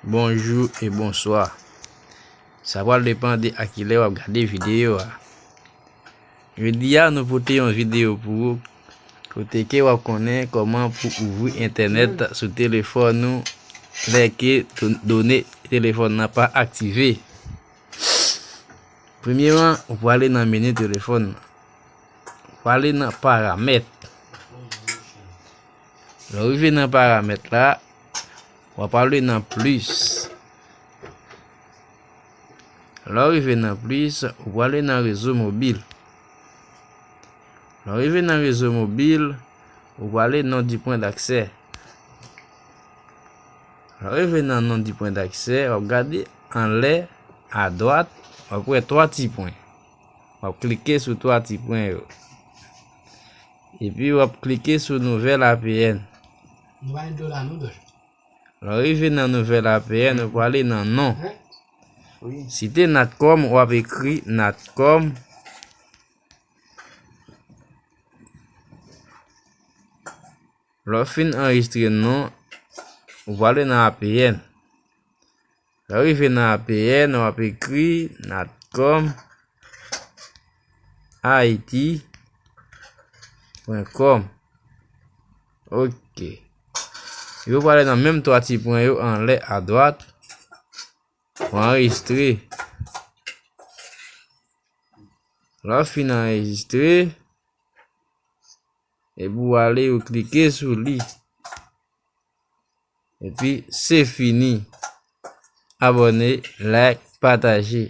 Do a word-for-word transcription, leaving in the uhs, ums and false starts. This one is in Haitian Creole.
Bonjou e bonswa. Sa pral depann de a kilè w ap gade videyo a. Jodi a, nou pote yon videyo pou ou, kote ke w ap konnen kòman pou ouvri entènèt sou telefòn ou lè ke do-, done telefòn nan pa aktive. Premyeman, ou prale nan meni telefòn nan. Ou prale nan paramèt. Lè w rive nan paramèt la, w ap ale nan plis. Lè w rive nan plis, ou prale nan rezo mobil. Lè w rive nan rezo mobil, ou prale non di pwen daksè. Lè w rive nan non di pwen daksè, w ap gade anlè, adwat, w ap wè twa ti pwen. W ap klike sou twa ti pwen yo. Epi w ap klike sou nouvèl A P N. Nou pa gen dola non, dòch. Lè w rive nan nouvèl A P N, ou prale nan non. Wi. Si te Natcom, w ap ekri Natcom. Lè w fin anrejistre non, ou prale nan A P N. Lè w rive nan A P N, w ap ekri Natcom Ayiti pwen kòm. Ok. Yo prale nan menm twa ti pwen yo anlè adwat. Ou anrejistre. Lè w fin anrejistre, epi w ale, ou klike sou li. Epi, se fini. Abòne, like, pataje.